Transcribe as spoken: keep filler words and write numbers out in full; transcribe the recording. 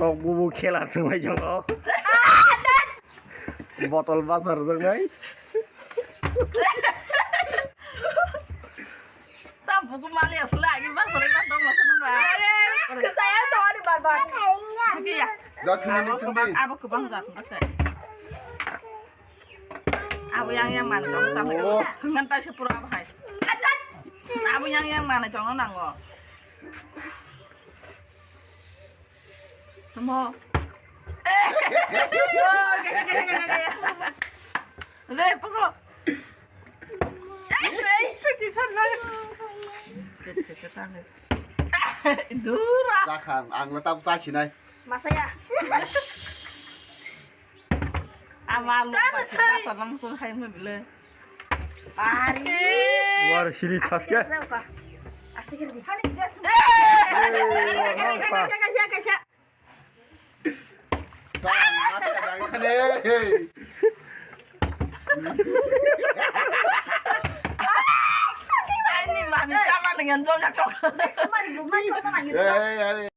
Tok bubu khela thwngwi jongo. Botol bachar jongnai. Ta buku mali asla agi bachar agi bachar agi bachar. Are, kesaya to ada barbar. Oke ya. Da thwngni abo thwngdi. Kebang, abo kebang jak nase. Abo yang yang mana jong tamo. Oh. Thwngan ta se pura abo hai. Abo yang yang mana jong nango. Tamo. Re pako. Dura. Jakhan, ang lo tam sa sinai. Masaya. Ama lu. Tama pasi sai. Pasal langsung hai mo bile. Ari. War siri thaske. Aste kiri di. Hari dia sudah. Eh. Kaisa, kaisa, kaisa. Tang, mas kadang kane. Ini mami sama dengan dol cocok. Sumpah di rumah cuma nangis. Eh, eh, eh.